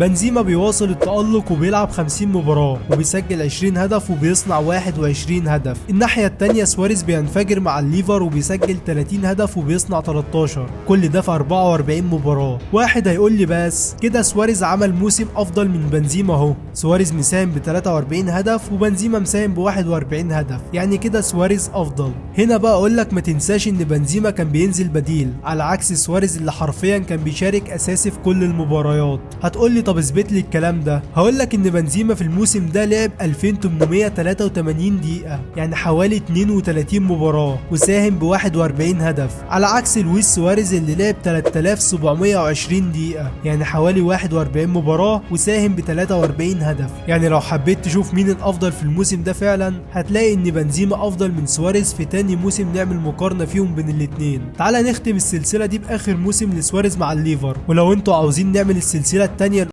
بنزيما بيواصل التألق وبيلعب 50 مباراة وبيسجل 20 هدف وبيصنع 21 هدف. الناحية التانية سواريز بينفجر مع الليفر وبيسجل 30 هدف وبيصنع 13، كل ده في 44 مباراة. واحد هيقول لي بس كده سواريز عمل موسم افضل من بنزيما اهو، سواريز مساهم ب 43 هدف وبنزيما مساهم ب 41 هدف، يعني كده سواريز افضل. هنا بقى اقول لك ما تنساش ان بنزيما كان بينزل بديل، على عكس سواريز اللي حرفيا كان بيشارك اساسي في كل المباريات. هتقول لي طب اثبت لي الكلام ده، هقول لك ان بنزيما في الموسم ده لعب 2883 دقيقة، يعني حوالي 32 مباراة، وساهم ب 41 هدف، على عكس لويس سواريز اللي لعب 3720 دقيقة، يعني حوالي 41 مباراة، وساهم ب 43 هدف. يعني لو حبيت تشوف مين الافضل في الموسم ده فعلا هتلاقي ان بنزيما افضل من سواريز في تاني موسم نعمل مقارنة فيهم بين الاتنين. تعالى نختم السلسلة دي باخر موسم لسواريز مع الليفر، ولو انتوا عاوزين نعمل السلسلة التانية